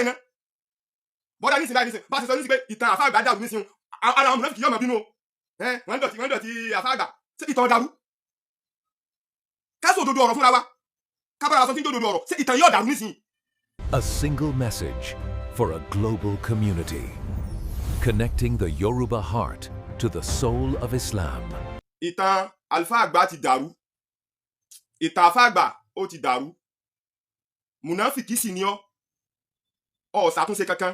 báyìí ná? Bọ́dà nísìnyí báyìí, nísìnyí bá ṣe sọ nísìnyí pé ìtàn àfa àgbà dàrú nísìnyí, ara àwọn mùnáfíkì yóò máa bínú o. Wọ́n ń dọ̀tí àfa àgbà. Ṣé ìtàn dàrú? Ká sọ òdodo ọ̀rọ̀ fúnra wa, ká bára wa sọ tí ń jẹ́ òdodo ọ̀rọ̀. Ṣé ìtàn yóò dàrú nísìnyí? A single message for a global community. Connecting the Yoruba heart to the soul of Islam. Ìtàn àlùfáà àgbà ti dàrú. Ìtàn àfáà àgbà ó ti dàrú. Mùnáfìkì sì ni ọ́, ọ̀ ṣàtúnṣe kankan,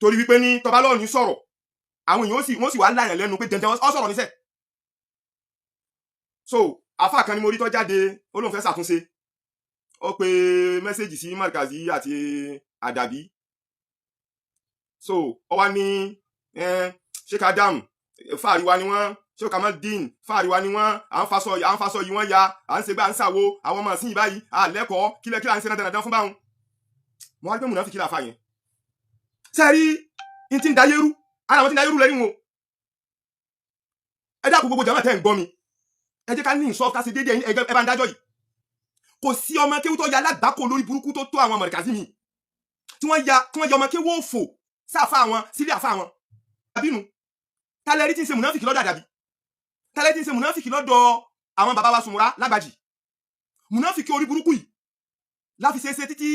torí wípé ní tọba lọ́ọ̀ni sọ̀rọ̀, àwọn èèyàn ó sì wọ́n sì wá láyàn lẹ́nu pé dandan ọ sọ̀rọ̀ níṣẹ́. So àfáà kan ni mo rí tó jáde, ó lóun fẹ́ ṣàtúnṣe. Ó pe message sí Markazi àti Àdàbí. So ó wá ní Sheikh Adam, fáàrí wa ni wọ́n. Sheikh Kamaldeen, fáàrí wa ni wọ́n. À ń faṣọ yìí wọ́n ya, à ń ṣe gbá, à ń ṣàwo. Àwọn ọmọ ìsìn yìí báyìí àlẹ́kọ̀ọ́ kílẹ̀ kílẹ̀ à ń ṣe dandan fún báwọn. Mo wá rí pé mùnàfíkì làfà yẹn sẹ́ẹ̀rí n ti ń da yẹ́rú ara àwọn tí ń da yẹ́rú lẹ́yìn wọn. Ẹ dákun, gbogbo jàmáà tẹ́ ń gbọ́ mi, ẹ jẹ́ ká ní ìsọ́, ká ṣe déédéé. Ẹ bá ń dájọ́ yìí. Kò sí ọmọ kéwú tó ya alágbàkó lórí burúkú tó tó àwọn Mọ̀rìkàzí mi tí wọ́n ya ọmọ kéwú òfò sáfà wọn sílé àfà wọn. Àbínú tálẹ́rí tí ń ṣe mùnáfìkì lọ́dọ̀ Àdàbí, tálẹ́rí tí ń ṣe mùnáfìkì lọ́dọ̀ àwọn bàbá wa Sùmùrà Lágbàjì. Mùnáfìkì orí burúkú yìí láfi ṣe é ṣe títí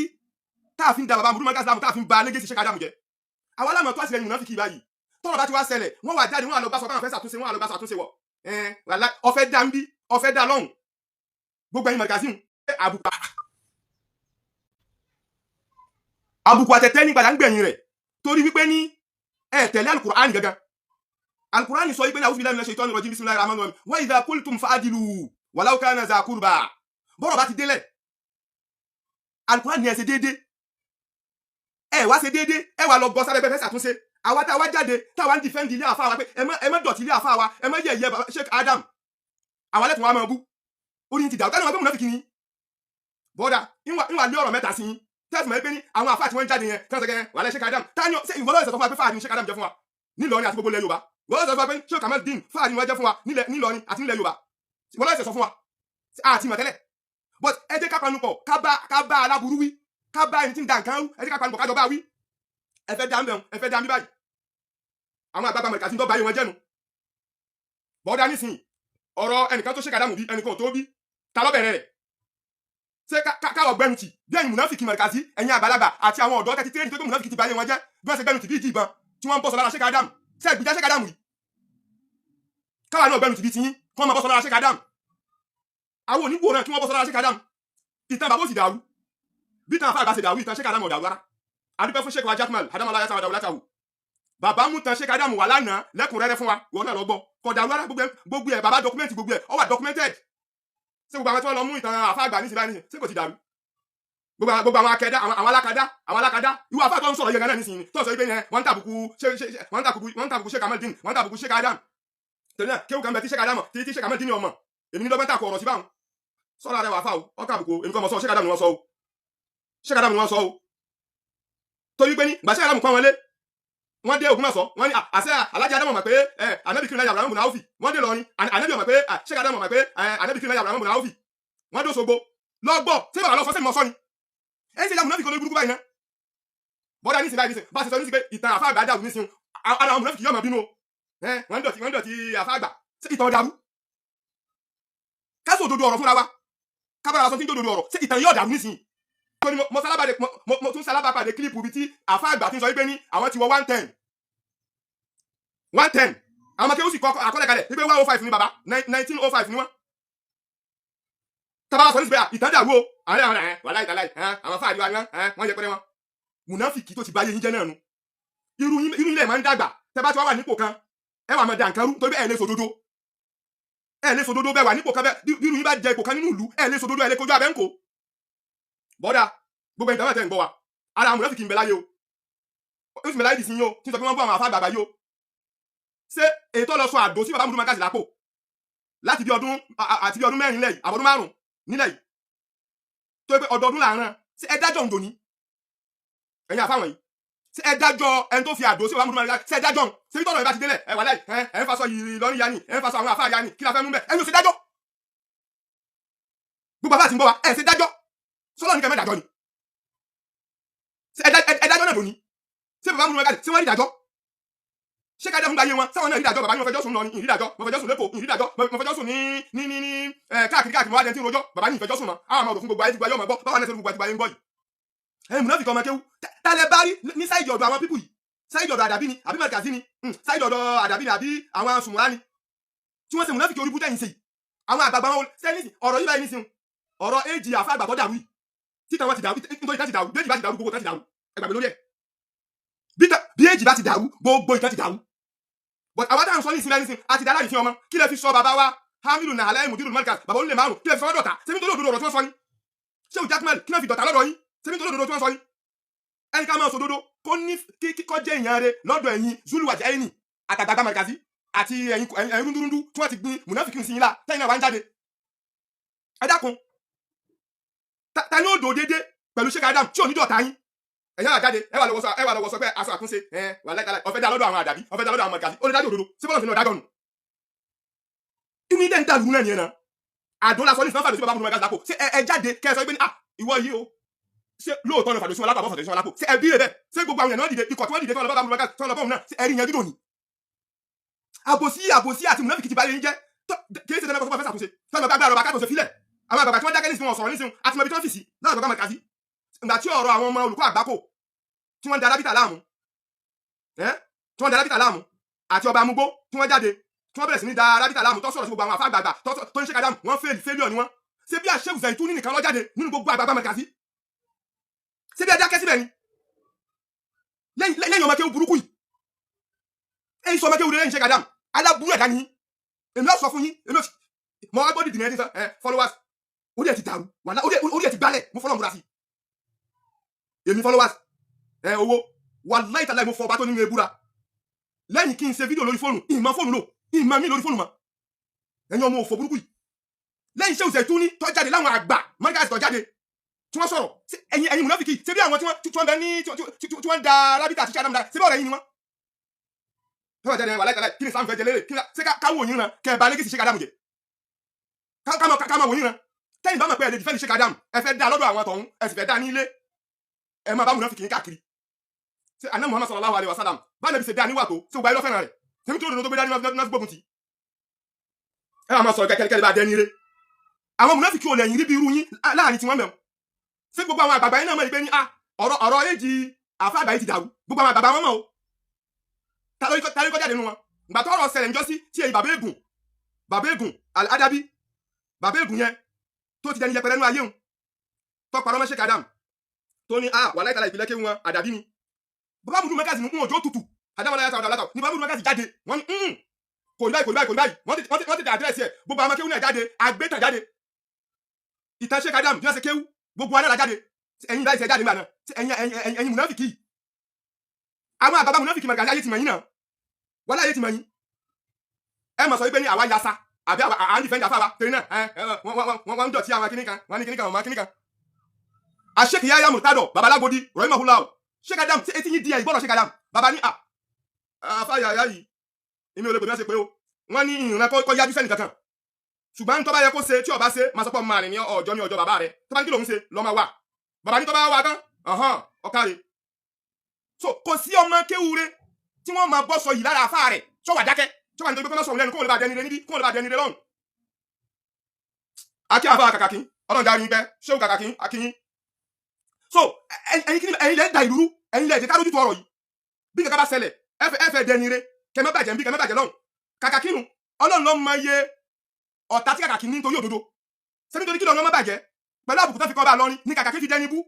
táàfin da bàbá Mùdúmọ̀ Gásílámù, táàfin ba lẹ́gẹ̀ẹ́sì Sheikh Adamu jẹ́. Àwọn alámọ̀ tó àṣìlẹ́yìn mùnáfìkì báyìí, tọ́rọ̀ bá ti wá ṣẹlẹ̀, wọ́n wà jáde, wọ́n wà lọ bá sọ káwọn fẹ́ ṣàtúnṣe, wọ́n wà lọ bá ṣàtúnṣe wọ̀. Ọ̀fẹ́ dá ń bí, ọ̀fẹ́ dá lọ́hùn. Gbogbo ẹ̀yin Mọ̀rìkàzí, àbùkù àtẹ̀tẹ̀ ní padà ń gbẹ̀yìn rẹ̀, torí wípé ní ẹ tẹ̀lé alukur'an gangan. Alukur'an sọ wípé ní a'udhu billahi minash shaitani rajim, bismillahir rahmanir rahim, wa idha qultum fa'dilu walau kana za qurba. Bọ́rọ̀ bá ti délẹ̀, alukur'an ní ẹ ṣe déédé. Ẹ wá ṣe déédé, ẹ wá lọ bọ́ sábẹ́ fẹ́ ṣàtúnṣe. Àwa tá a wá jáde, tá a wá ń defend ilé àfa wa pé ẹ má dọ̀tí ilé àfa wa, ẹ má yẹ̀yẹ́ Sheikh Adam, àwa lẹ́tùn wa máa bú. Orí ti dàrú kánú wọn pé mùnàfíkì ni. Bọ́dà ìwà lé ọ̀rọ̀ mẹ́ta sí yín tẹ́sí mọ̀ pé ní àwọn àfáà tí wọ́n ń jáde yẹn tí wọ́n sọ kẹ́ wàhálà Sheikh Adam tani. Ṣé ìwọ lọ́wọ́ sọ fún wa pé fáàrí ni Sheikh Adam jẹ́ fún wa nílọrin àti gbogbo ilẹ̀ Yorùbá? Ìwọ lọ́wọ́ sọ fún wa pé Sheikh Kamaldeen fáàrí ni wọ́n jẹ́ fún wa nílọrin àti nílẹ̀ Yorùbá? Ìwọ lọ́wọ́ sọ fún wa àti mọ̀ tẹ́lẹ̀. But ẹ jẹ́ ká panupọ̀, ká bá aláburú wí, ká bá ẹni tí ń da nǹkan rú. Ẹ jẹ́ ká panupọ̀, ká jọ bá wí. Ẹ fẹ́ dá ń bẹ̀rù, ẹ fẹ́ dá ń bí báyìí. Àwọn àgbààgbà Mọ̀rìkà tí ń dọ́gba ayé wọn jẹ́nu. Bọ́dá nísìnyí, ọ̀rọ̀ ẹnìkan tó Sheikh Adam bí, ẹnìkan ò tó bí, ta ló bẹ̀rẹ̀ rẹ̀? Ṣé káwọ̀ gbẹnu tì bí ẹ̀yin mùnáfìkì Mọ̀rìkàzí, ẹ̀yin àgbàlagbà àti àwọn ọ̀dọ́ tẹ́tí tẹ́rì tó gbé mùnáfìkì ti báyé wọn jẹ́, bí wọ́n ṣe gbẹnu tì bí ìjì ìbọn tí wọ́n ń bọ́ sọ lára Sheikh Adam? Ṣé ìgbìjà Sheikh Adam yìí, káwa náà gbẹnu tì bí tiyín kí wọ́n máa bọ́ sọ lára Sheikh Adam? Àwọn oníwò náà kí wọ́n bọ́ sọ lára Sheikh Adam. Ìtàn bàbá ò sì dàrú bí tàn àfáà bá ṣe dàrú. Ìtàn Sheikh Adam ò dàrú rárá. Adúpẹ́ fún Sheikh wa Jakmal Adam aláyàtà wàdàwù látàwù. Bàbá mú tan Sheikh Adam wà lánàá lẹ́kùnrẹ́rẹ́ fún wa. Ìwọ náà lọ gbọ́, kò dàrú rárá. Gbogbo ẹ̀ bàbá document, gbogbo ẹ̀ ó wà documented. Ṣé gbogbo àwọn tí wọ́n lọ mú ìtàn àfáà àgbà nísìnyí báyìí, ṣé kò ti dàrú? Gbogbo àwọn akẹ́dá, àwọn alákadá, ìwọ àfáà tó ń sọ̀rọ̀ yẹn gan náà nísìnyí, tó ń sọ wípé yẹn wọ́n ń tàbùkù Sheikh Kamaldeen, wọ́n ń tàbùkù Sheikh Adam. Torí náà kéwù kan bẹ tí Sheikh Adam tí Sheikh Kamaldeen ọmọ èmi ní lọ́gbọ́n tàkù ọ̀rọ̀ sí báwọn sọ́ra rẹ̀ wà fáwọn ọkọ̀ àbùkù. Èmi kọ́ mọ̀ sọ, Sheikh Adam ni wọ́n sọ o, Sheikh Adam ni wọ́n sọ o. Torí pé ní gbà Sheikh Adam pọ́n wọn lé, wọ́n dé Ògbómọ̀ṣọ́, wọ́n ní àṣẹ alájà Adam mọ̀ pé anabi kiri náà Abraham bùnà áwùfì. Wọ́n dé lọrin, anabi mọ̀ pé Sheikh Adam mọ̀ pé anabi kiri náà Abraham bùnà áwùfì. Wọ́n dé Òṣogbo lọ́gbọ̀. Ṣé bàbá lọ sọ, sẹ́mi mọ̀ sọ ni? Ẹ ń ṣe ìyá mùnàfíkì olórí burúkú báyìí ná. Bọ́dà ní ìsìn báyìí, nísìn bá ṣe sọ nísìn pé ìtàn àfáà àgbà dàrú nísìn, ara àwọn mùnàfíkì yóò máa bínú o. Wọ́n ń dọ̀tí àfáà àgbà. Ṣé ìtàn dàrú? Ká sọ òdodo ọ̀rọ̀ fúnra wa, ká bára wa sọ tí ń dòdò ọ̀rọ̀. Ṣé ìtàn yóò dàrú nísìn? Tó ní mo tún sálábàpàdé clip bíi tí àfáà àgbà ti ń sọ wípé ní àwọn ti wọ 110, 110. Àwọn ọmọ kéwù sì kọ àkọlẹ̀ kalẹ̀ wípé 105 ní bàbá, 1905 ni wọ́n. Tábà sọ nísìnyí pé ìtàn dàrú o, àwọn ẹ̀ wàláì tàláì, àwọn fáàrí wa ni wọ́n yẹ pẹ́rẹ́ wọn. Mùnáfìkì tó ti bá yé yín jẹ́ náà nu. Irú ilẹ̀ máa ń dàgbà. Tẹ́ bá ti wá wà nípò kan, ẹ wà máa da nǹkan rú, torí ẹ lè sòdodo, ẹ lè sòdodo. Bẹ́ẹ̀ wà nípò kan, bẹ́ẹ̀ bí irú yín bá jẹ ipò kan nínú ìlú, ẹ lè sòdodo, ẹ lè kojú abẹ́ ń kó. Bọ́dà, gbogbo ìtàn tẹ̀ ń gbọ́ wa, ara àwọn mùnáfìkì ń bẹ láyé o, ó sì ń bẹ láyé dì sí yín o, tí ń sọ pé wọ́n bú àwọn àfáà àgbààgbà yìí o. Ṣé ètò lọ sọ àdó sí bàbá Mudu Magazine lápò láti bí ọdún àti bí ọdún 4 nílẹ̀ yìí, àbọ̀dún 5 nílẹ̀ yìí, tó yẹ pé ọdọọdún là ń rán? Ṣé ẹ dájọ́ ń dòní, ẹ̀yin àfáwọn yìí? Ṣé ẹ dájọ́ ẹni tó fi àdó sí bàbá Mudu Magazine? Ṣé ẹ dájọ́ ń ṣé bí tọ́lọ̀ yìí bá ti délẹ̀, ẹ wà láì ẹ ń faṣọ yìí lọ́ní yanni, ẹ ń faṣọ àwọn àfáà yanni, kí la fẹ́ mú bẹ́ẹ̀? Ẹ̀yin ò ṣe dájọ́. Gbogbo àfáà ti ń bọ̀ wá, ẹ ṣe dájọ́. Sọlọ́ ní kẹ́ mẹ́ dájọ́ ni. Ẹdájọ́ náà lónìí. Ṣé bàbá múlùmọ́ gáàsì, ṣé wọ́n rí ìdájọ́? Ṣé ká dáhùn gbáyé wọn sáwọn náà rí ìdájọ́? Bàbá ní mo fẹjọ́ sùn lọ ní ìrídàjọ́, mo fẹjọ́ sùn lẹ́kọ̀ọ́ ìrídàjọ́, mo fẹjọ́ sùn ní káàkiri káàkiri, mo wá jẹ tí ń rojọ́. Bàbá ní ìfẹjọ́ sùn mọ́ àwọn ọmọ òfin, gbogbo ayé ti gba ayé ọmọ gbọ́ báwọn náà ṣe gbogbo àti gbogbo ayé ń gbọ́ yìí. Ẹ̀yin mùnàfíkì ọmọ kéwú tálẹ̀ bá rí ní side ọ̀dọ̀ àwọn people yìí, side ọ̀dọ̀ àdàbí ni àbí màkàzí ni, side ọ̀dọ̀ àdàbí ni àbí àwọn sùmùrà ni tí wọ́n ṣe mùnàfíkì orí bútẹ́ yìí ṣe yìí. Àwọn àgbààgbà wọn sẹ́yìn ọ̀rọ̀ yìí báyìí nísìnyí, ọ̀rọ̀ èjì àfa àgbà tó dàrú yìí, títà wọn ti dàrú nítorí ìtàn ti dàrú. Bí èjì bá ti dàrú, gbogbo ìtàn ti dàrú. Ẹ gbàgbé lórí ẹ̀. Bí èjì bá ti dàrú, gbogbo ìtàn ti dàrú. But àwọn táwọn sọ ní ìsinmi nísìnyí àti dàrá ìfín ọmọ, kí lè fi sọ bàbá wa Hamidu Nàhálẹ́ Mudiru Markaz, bàbá olè márùn, kí lè fi sọ wọ́n dọ̀tà? Sẹ́mi tó lòdòdó ọ̀rọ̀ tí wọ́n sọ ni? Ṣé o Jackman, kí lè fi dọ̀tà lọ́dọ̀ yín? Sẹ́mi tó lòdòdó tí wọ́n sọ ni? Ẹni ká máa sọ òdodo kó ní kí kọ́ jẹ́ èèyàn rẹ lọ́dọ̀ ẹ̀yin Zulu àti ẹ̀yìn àtàgbàgbà Markazi àti ẹ̀yin ẹ̀yin rúndúrúndú tí wọ́n ti gbin mùnáfíkì sí yín lá tẹ́yìn náà wá ń jáde. Ẹ dákun, ta ni ó dò déédé pẹ̀lú Sheikh Adam tí ò ní dọ̀tá yín? Ẹ̀yin àjáde, ẹ wà lọ́wọ́ sọ, ẹ wà lọ́wọ́ sọ pé aṣọ àtúnṣe ẹ wà láìka ọ̀fẹ́ dá lọ́dọ̀ àwọn àdàbí, ọ̀fẹ́ dá lọ́dọ̀ àwọn Markazi. Ó lè dájọ́ òdodo sí bọ́lá sínú ọ̀dájọ́ nù. Inú ilé ń dàrú náà nìyẹn náà. Àdó la sọ ní ìsìnfàdó sí bàbá múlùmọ́ lápò. Ṣé ẹ jáde kẹ́ ẹ sọ pé ní ah, ìwọ yìí o, ṣé lóòótọ́ ní fàdó sí wọn lápò àbọ̀ fàdó sí wọn lápò? Ṣé ẹ bí rẹ bẹ́ẹ̀? Ṣé gbogbo àwọn èèyàn náà dìde, ikọ̀ tí wọ́n dìde tí wọ́n lọ bá múlùmọ́ tí wọ́n lọ bọ́ọ̀mù náà, ṣé ẹ rí yẹn dídò ní? Àbòsí, àbòsí àti mùnáfíkì ti bá yẹn jẹ́. Kì í ṣe dandan kó fẹ́ ṣàtúnṣe fẹ́ẹ́ bá gbára ọba kátó ṣe filẹ̀. Àwọn àgbàgbà tí wọ́n dákẹ́ nísìnyí, wọn sọ̀rọ̀ nísìnyí, àti mọ̀bí tí wọ́n fì sí láwọn àgbàgbà Markazi. Ìgbà tí ọ̀rọ̀ àwọn ọmọ olùkọ́ àgbákò tí wọ́n ń da arábìtà láàmú, tí wọ́n ń da arábìtà láàmú àti ọba amúgbó tí wọ́n jáde, tí wọ́n bẹ̀rẹ̀ sí ní da arábìtà láàmú, tó sọ̀rọ̀ sí gbogbo àwọn afá àgbààgbà tó ń ṣe kádàmù, wọ́n fail, failure ni wọ́n. Ṣé bí àṣẹ́wù Zaituni nìkan ló jáde nínú gbogbo àgbààgbà Markazi? Ṣé bí ẹ dákẹ́ síbẹ̀ ni lẹ́yìn ọmọ kéwù burúkú yìí? Èyí sọ ọmọ kéwù lẹ́yìn ṣe kádàmù aláburú ẹ̀dá ni. Èmi ò sọ fún yín, èmi ò mọ wá gbọ́dọ̀ dìnnà ẹ followers. Orí ẹ ti dàrú wàhálà, orí ẹ ti gbálẹ̀. Mo fọlọ́ múra sí èmi followers ẹ owó wàláhì tàláhì, mo fọ ọba tó nínú ebúra. Lẹ́yìn kí n ṣe fídíò lórí fóònù, ìmọ̀ fóònù lò, ìmọ̀ mi lórí fóònù mọ́. Ẹ̀yin ọmọ òfò burúkú yìí, lẹ́yìn iṣẹ́ òṣèlú ní tó jáde láwọn àgbà Markaz tó jáde tí wọ́n sọ̀rọ̀, ẹ̀yin mùnáfíkì, ṣé bí àwọn tí wọ́n bẹ ní tí wọ́n da rábìtà àti sàdámù ṣé bí ọ̀rẹ́ yín ni wọ́n tọ́wọ́ jáde? Wàláhì tàláhì, kí ni Islam fẹ́ jẹ lérè? Kí ni ṣé káwọ́ òyìn ran kẹ́ ẹ bá lẹ́gẹ̀sì ṣe kádàmù jẹ? Ká máa wòyìn ran. Tẹ́yìn bá mọ̀ pé ẹ lè defend ṣe kádàmù, ẹ fẹ́ dá lọ́dọ̀ àwọn tọ̀hún, ẹ sì fẹ́ dá ní ilé, ẹ máa bá mùnáfíkì yín káàkiri. Ṣé àná Muhammad sallallahu alayhi wa sallam bá nàbí ṣe dá níwà tó ṣé gbogbo ayé ló fẹ́ràn rẹ̀? Ṣé tó dòdò tó gbé dání náà fi gbógun tì? Ẹ máa sọ̀rọ̀ kẹ́kẹ́ bá dẹni rẹ̀. Àwọn mùnáfíkì ò lẹ́yìn rí bí irú yín láàrin tiwọn mẹ́wọ̀n. Ṣé gbogbo àwọn àgbààgbà yín náà mọ̀ pé ní ọ̀rọ̀ èjì àfa àgbà yìí ti dàrú? Gbogbo àwọn àgbààgbà wọn mọ̀ o. Ta ló kọjá nínú wọn ìgbà tó ọ̀rọ̀ ṣẹlẹ̀ níjọ́sí tí èyí bàbá ègùn, bàbá ègùn Al-Adabi, bàbá ègùn yẹn tó ti dẹni yẹpẹrẹ nínú ayé òun, tó parọ́ mọ́ Sheikh Adam, tó ní ah, wàláhì tàlá, ìpìlẹ̀ kéwọn àdàbí ni bàbá mudu mẹ́kàsì ní òjò tutù àdámọ́lá yàtọ̀ àdàlátọ̀ ní bàbá mudu mẹ́kàsì jáde. Wọ́n ní kò ní báyìí, kò ní báyìí, kò ní báyìí. Wọ́n ti tẹ àdírẹ́sì ẹ̀. Gbogbo àwọn akéwù náà jáde, àgbétàn jáde, ìtàn Sheikh Adam bí wọ́n ṣe kéwù, gbogbo wa náà jáde. Ẹ̀yin báyìí ṣe jáde nígbà náà. Ẹ̀yin mùnáfìkì, àwọn àbàbà mùnáfìkì Markazi, ayé ti mọ̀ yín náà, wọ́n láyé ti mọ̀ yín. Ẹ mọ̀ sọ wípé ní àwa yasa àbí à ń defend àfáwa torí náà wọ́n ń dọ̀tí àwọn kíníkan, wọ́n ní kíníkan, wọ́n kíníkan. Àṣekì Yahya Murtado babalágodi rahimahullah, Sheikh Adam tí etí yín di ẹ̀ ìgbọ́dọ̀ Sheikh Adam baba ní à àfáyà yá yìí, èmi ò lè pè mí wọ́n ṣe pé o. Wọ́n ní ìrìnà kọ́ yájú sẹ́nì kankan, ṣùgbọ́n tó bá yẹ kó ṣe tí ó bá ṣe máa sọ pé ọmọ rìn ní ọjọ́ ní ọjọ́ bàbá rẹ̀. Tó bá ní kí lòun ṣe lọ́ máa wà, bàbá ní tó bá wà tán ọ̀hán ọ̀kàrẹ̀. So kò sí ọmọ kéwure tí wọ́n máa bọ́ sọ yìí lára àfáà rẹ̀ tó wà dákẹ́, tó wà nítorí pé kọ́ sọ̀rọ̀ lẹ́nu kó lè bá dẹni rẹ níbí, kó lè bá dẹni rẹ lọ́hùn. Akí àfáà kàkàkín, ọlọ́run darí yín pẹ́ ṣéwù kàkàkín akíyín. So ẹ̀yin kí ni ẹ̀yin lẹ́ ń da ìlú rú, ẹ̀yin lẹ́ jẹ́ ká lójútu ọ̀rọ̀ yìí. Bí kankan bá ṣẹlẹ̀, ẹ fẹ́ dẹni rẹ, kẹ má bàjẹ́ nbí, kẹ má bàjẹ́ lọ́hùn. Kàkàkín nu, ọlọ́run ló mọ iye ọ̀tá tí kàkàkín ní nítorí òdodo. Ṣé nítorí kí lọ́run má bàjẹ́ pẹ̀lú àbùkù tó fi kọ́ bá lọ́rin ní kàkàkín fi dẹni bú?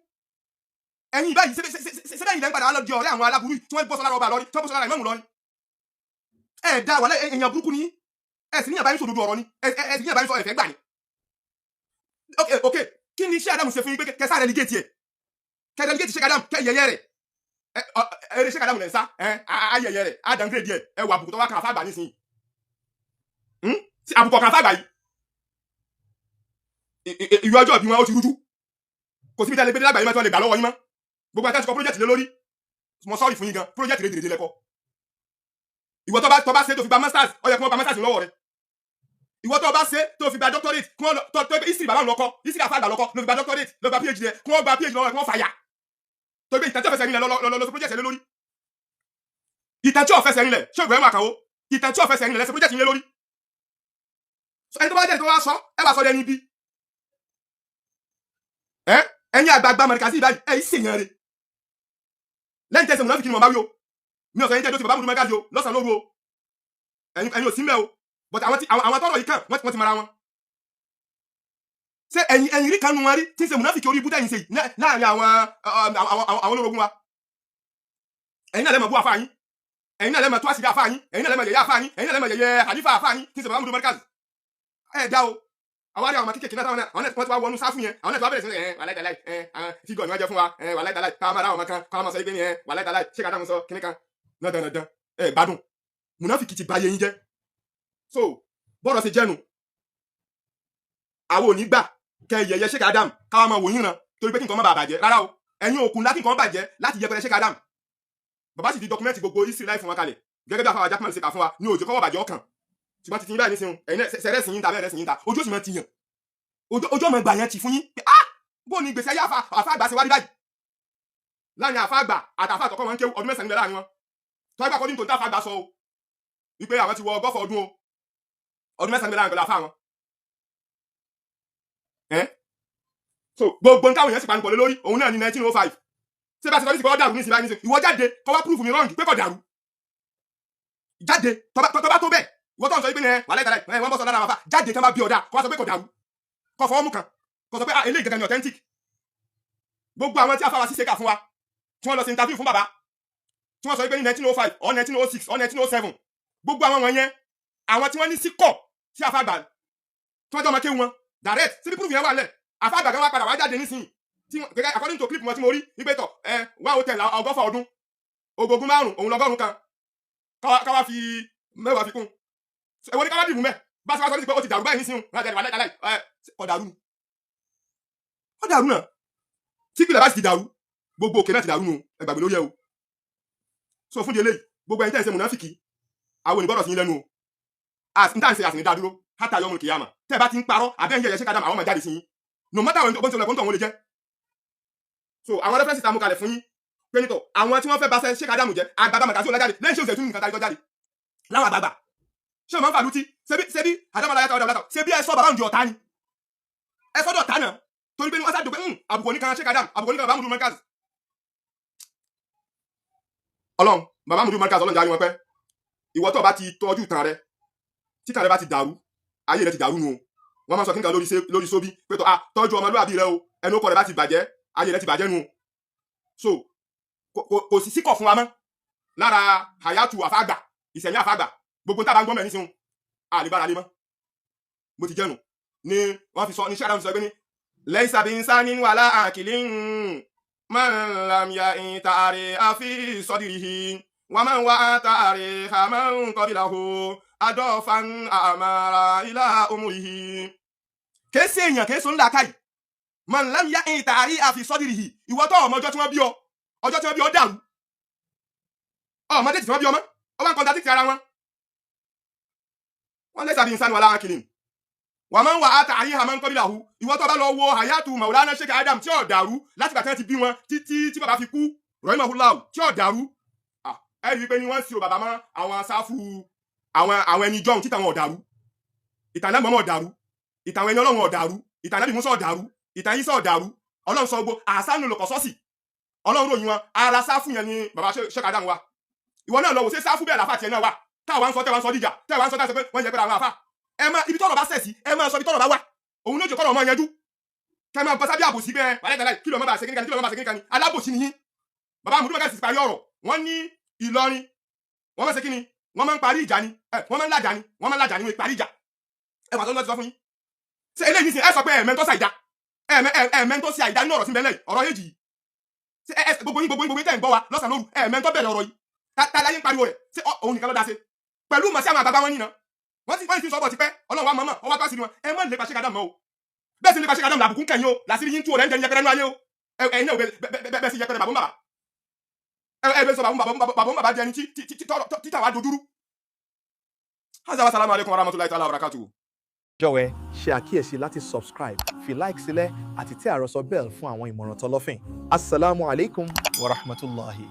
Ẹ̀yin báyìí, ṣe bẹ́ẹ̀ ilẹ̀ ń padà wá lọ di ọ̀rẹ́ àwọn aláburú yìí tí wọ́n bọ́ sọ lára ọba lọ́rin, tí wọ́n bọ́ sọ lára ìmáàmù lọ́rin? Ẹ dá wàhálà, èèyàn burúkú ni ẹ sì ní àbáyé sòdodo ọ̀rọ̀ ni ẹ sì ní àbáyé sọ ẹ̀fẹ́ gbà ni. Ok, kí ni iṣẹ́ Adamu ṣe fún yín pé kẹsà relegate ẹ, kẹ relegate Sheikh Adam, kẹ yẹyẹ rẹ, ẹ Sheikh Adam lẹ sá ẹ ayẹyẹ rẹ, á downgrade ẹ. Ẹ wà àbùkù tó wá kàn àfàgbà nísìnyí àbùkù ọ̀kan àfàgbà yìí, ìwé ọjọ́ ìbí wọn ó ti rújú. Kò síbi tí a lè gbé lágbàáyé mọ́ tí wọ́n lè gbà lọ́wọ́ yín mọ́. Gbogbo àti àtìkọ project lé lórí, mo sorry fún yín gan. Project lè dèrè lẹ́kọ́. Ìwọ tó bá ṣe tó fi gba masters, ó yẹ kí wọ́n gba masters lọ́wọ́ rẹ̀. Ìwọ tó bá ṣe tó fi gba doctorate, kí wọ́n tó history bàbá lọ́kọ́, history àfàgbà lọ́kọ́ ló fi gba doctorate, ló gba PhD rẹ̀, kí wọ́n gba PhD lọ́wọ́ rẹ̀, kí wọ́n fàyà. Tó gbé ìtàn tí ò fẹsẹ̀ rinlẹ̀ lọ project lé lórí. Ìtàn tí ò fẹsẹ̀ rinlẹ̀, ṣé Ibrahim Àkànó, ìtàn tí ò fẹsẹ̀ rinlẹ̀ lẹ́sẹ̀ project lé lórí. Ẹni tó bá jẹ́ tó wá sọ, ẹ wá sọ lẹ́ni bí ẹ ẹ̀yin àgbààgbà mọ̀nìkà sí ìbáyìí, ẹ yìí ṣèyàn rẹ̀ lẹ́yìn tẹ̀sán mọ̀nàfíkì ni mo bá wí o. Mi ò sọ yín tẹ́ tó ti bàbá mùdùmọ́ gáàdì o lọ́sàn-án lóru o. Ẹ̀yin ò sí mẹ́ o, but àwọn tọ́rọ̀ yìí kàn wọ́n ti mara wọn. Ṣé ẹ̀yin rí kanu wọn rí tí ń ṣe mùnáfíkì orí ibú tẹ̀yìn ṣe yìí láàrin àwọn olórogún wa? Ẹ̀yin náà lẹ́mọ̀ bú àfáà yín, ẹ̀yin náà lẹ́mọ̀ tó àṣírí àfáà yín, ẹ̀yin náà lẹ́mọ̀ yẹ̀yẹ́ àfáà yín, ẹ̀yin náà lẹ́mọ̀ yẹ̀yẹ́ àlífà àfáà yín tí ń ṣe bàbá mùdùmọ́ gáàdì. Ẹ̀ dá o, àwọn àrí àwọn ọmọ kéékèèké náà táwọn náà, àwọn náà tí wọ́n wọnú sáfù yẹn, àwọn náà tí wọ́n bẹ̀rẹ̀ sí ẹ̀ wàláì tàláì ẹ̀ àwọn fígọ̀ ni wọ́n jẹ́ fún wa ẹ̀ wàláì tàláì, káwọn máa dáwọn ọmọ kan káwọn máa sọ pé ní ẹ̀ wàláì tàláì ṣé ká dáhùn sọ kíní kan náà dandan. Ẹ̀ gbádùn, mùnáfìkì ti bayé yín jẹ́. So bọ́rọ̀ ṣe jẹ́nu, àwọn ò ní gbà kẹ yẹ̀yẹ́ Sheikh Adam káwọn máa wò yín ràn torí pé kí nǹkan má bàa bàjẹ́ rárá o. Ẹ̀yin òkun láti nǹkan bàjẹ́ láti yẹpẹrẹ Sheikh Adam. Bàbá sì ti document gbogbo history life wọn kalẹ̀ gẹ́gẹ́ bí àfàwà Jackman ṣe kà fún wa ní òjò kọ́wọ́ bàjẹ́ ọkàn. Ṣùgbọ́n títí báyìí nísìnyí, ẹ̀yin náà sẹ̀rẹ̀ sìn yín ta bẹ́ẹ̀ rẹ̀ sìn yín ta, ojú òsì máa ti yàn, ojú ọmọ ìgbà yẹn ti fún yín pé ah, bó ni gbèsè ayé àfa àgbà ṣe wá rí báyìí? Láàrin àfa àgbà àtàfà àtọkọ wọn ń kéwú, ọdún 9 níbẹ̀ láàrin wọn. Tó ẹgbẹ́ akọ́dún tó ń tàfà àgbà sọ o wípé àwọn ti wọ 120 ọdún o, ọdún 9 níbẹ̀ láàrin pẹ̀lú àfa wọn. Ẹ́ so gbogbo nǹkan àwọn èèyàn sì panupọ̀ lé lórí òun náà ní 1905. Ṣé bá ṣe sọ ní ìsìnkú ọ̀dàrú ní ìsìn báyìí ní ìsìn, ìwọ jáde kọ́ wá proof mi wrong pé kò dàrú. Jáde tọ́ba tó bẹ́ẹ̀, ìwọ tó ń sọ wípé ní ẹ wà láìka láì ẹ wọ́n bọ́ sọ lára àwọn afá, jáde tán bá bí ọ̀dà kọ́ wá sọ pé kò dàrú, kọ́ fọwọ́ mú kan kọ́ sọ pé ah, eléyìí gangan ni authentic. Gbogbo àwọn tí afáwa ṣiṣẹ́ kà fún wa tí wọ́n lọ sí interview fún bàbá tí wọ́n sọ wípé ní 1905 or 1906 or 1907, gbogbo àwọn wọ̀nyẹn, àwọn tí wọ́n ní sí kọ̀ sí afá àgbà tí wọ́n jọ ọmọ kéwu wọn direct síbi, proof yẹn wà lẹ̀. Afá àgbà gan wá padà wá jáde nísìnyí tí wọ́n gẹ́gẹ́ according to clip wọn tí mo rí wípé tọ̀ ẹ wá hotel 120 ọdún, ogógún márùn òun lọ́gọ́rùn kan, káwá fi 10 fi kún. Èwo ni káwá dìbò mẹ́ bá a ṣe wá sọ ní ti pé ó ti dàrú báyìí nísìnyí? Rájà wà láì ẹ kò dàrú ni, ó dàrú náà. Tí ìpìlẹ̀ bá sì ti dàrú, gbogbo òkè náà ti dàrú nù. Ẹ gbàgbé lórí ẹ o. So fún di eléyìí, gbogbo ẹ̀yin tẹ́ ẹ̀ ṣe mùnáfìkì, àwọn onígbọ́dọ̀ sí yín lẹ́nu o. N tá à ń ṣe àsìní dá dúró hátà yọmọ kìyàmà. Tẹ́ ẹ bá ti ń parọ́ àbẹ́ ń yẹ̀yẹ́ Sheikh Adam, àwọn máa jáde sí yín no matter when bó ti lọ kó ń tọ̀ wọ́n lè jẹ́. So àwọn reference tá a mú kalẹ̀ fún yín pé nítọ̀ àwọn tí wọ́n fẹ́ bá ṣe Sheikh Adam jẹ́ àgbàgbà màkàtí ò lájáde lẹ́yìn ṣé òṣèlú nǹkan tàbí tó jáde láwọn àgbàgbà ṣé o máa ń fà lùtí ṣebí àdàmàlà yàtọ̀ ọ̀dàmàlà ṣebí ẹ sọ bàbá òǹdí ọ̀tá ni ẹ sọ́dọ̀ ọ̀tá náà torí pé wọ́n sá dùn pé àbùkù oníkan Sheikh Adam, àbùkù oníkan bàbá Mudu Markaz. Ọlọ́run bàbá Mudu Markaz, Ọlọ́run jáde wọn pẹ́. Ìwọ tó bá ti tọ́jú ìtàn rẹ, títàn rẹ bá ti dàrú, ayé rẹ ti dàrú nù o. Wọ́n máa ń sọ kíkan lórí sóbí pé tó a tọ́jú ọmọlúwàbí rẹ o, ẹnu ọkọ rẹ bá ti bàjẹ́, ayé rẹ ti bàjẹ́ nù o. So kò sì síkọ̀ fún wa mọ́ lára hayatu àfàgbà ìsẹ̀mí àfàgbà gbogbo tá a bá ń gbọ́ mẹ́rin nísìnyí àlebára lé mọ́ bó ti jẹ́nu ni wọ́n fi sọ ní sẹ́dá sọ pé ní laysa binsanin wala akilin man lam ya'in ta'ari afi sadrihi wa man wa'a ta'ari man qablahu adọ́fan amara ila umrihi. Kèé èèyàn kèé so ńlá káyì man lam ya'in ta'ari afi sadrihi. Ìwọ tó ọmọ ọjọ́ tí wọ́n bí ọ, ọjọ́ tí wọ́n bí ọ dàrú, ọmọdé tí wọ́n bí ọmọ ọ bá ń kọ́ńtà títí ara wọn. Wọ́n laysa binsanin wala akilin wà máa ń wà á tààrí àmọ́ ń kọ́bílà hu. Ìwọ tó bá lọ wo hayatu Maulana Sheikh Adam tí ò dàrú láti gbà tí wọ́n ti bí wọn títí tí bàbá fi kú rahimahullahu tí ò dàrú, ẹ rí i pé ní wọ́n sì o bàbá mọ́ àwọn sáfù àwọn ẹni jọ̀hún títà wọn ò dàrú, ìtàn náà mọ́mọ́ ò dàrú, ìtàn àwọn ẹni Ọlọ́run ò dàrú, ìtàn Nábì Mùsá ò dàrú, ìtàn Ìsá ò dàrú. Ọlọ́run sọ gbogbo àṣánù lọkọ̀ sọ́ọ̀sì, Ọlọ́run ròyìn wọn ara sáfù yẹn ni bàbá Sheikh Adam wa. Ìwọ náà lọ wò ṣé sáfù bẹ́ẹ̀ làfà tiẹ̀ náà wà táwa ń sọ tẹ́wa ń sọ díjà tẹ́wa ń sọ táwa sọ pé wọ́n yẹ pé àwọn àfà ẹ máa ibi tọ́rọ̀ bá sẹ̀ sí, ẹ máa sọ ibi tọ́rọ̀ bá wà, òun ló jẹ́ kọ́rọ̀ ọmọ yanjú. Kẹ́ máa bọ́ sábẹ́ àbòsí bẹ́ẹ̀ wàlẹ́ tàlẹ́ kí ló má bàa ṣe kíníkan, kí ló má bàa ṣe kíníkan ni alábòsí ni yín. Bàbá àmúdú mẹ́ta sì parí ọ̀rọ̀ wọ́n ní Ìlọrin wọ́n máa ṣe kíni, wọ́n máa ń parí ìjà ni, wọ́n máa ń làjà ni, wọ́n máa ń làjà ni, wọ́n parí ìjà. Ẹ wà tó ń lọ ti sọ fún yín ṣé eléyìí nísìnyí ẹ sọ pé ẹ̀mẹ́ntọ́ sí àìdá, ẹ̀mẹ́ntọ́ sí àìdá nínú ọ̀rọ̀ sí bẹ́lẹ̀ ọ̀rọ̀ yéjì yìí. Ṣé ẹ gbogbo yín gbogbo yín gbogbo yín tẹ̀ ń gbọ́ wa lọ́sàn-án lóru ẹ̀mẹ́ntọ́ bẹ̀rẹ̀ ọ̀rọ̀ yìí tá láyé ń pariwo rẹ̀, ṣé òun nìkan ló dá ṣe pẹ̀lú màsí àwọn àgbàgbà wọn nìna wọ́n ti sọ bọ̀ tipẹ́. Ọlọ́run wa mọ̀mọ́ ọwọ́ tó àṣírí wọn ẹ má lè pa Sheikh Adam mọ́ o. Bẹ́ẹ̀ sì lè pa Sheikh Adam làbùkún kẹyìn o, làṣírí yín tú o, lẹ́yìn jẹ́ yẹpẹrẹ nú ayé o. Ẹ̀yin náà bẹ́ẹ̀ sì yẹpẹrẹ bàbá bàbá ẹ bẹ́ẹ̀ sọ bàbá bàbá jẹni títà wá dojúrú. Haza wa salamu alaykum wa rahmatulahi ta'ala wa barakatuhu. Jọ̀wọ́ ṣe àkíyèsí láti subscribe, fi like sílẹ̀ àti tẹ àròsọ bell fún àwọn ìmọ̀ràn tọlọ́fìn. Assalamu alaikum wa rahmatulahi.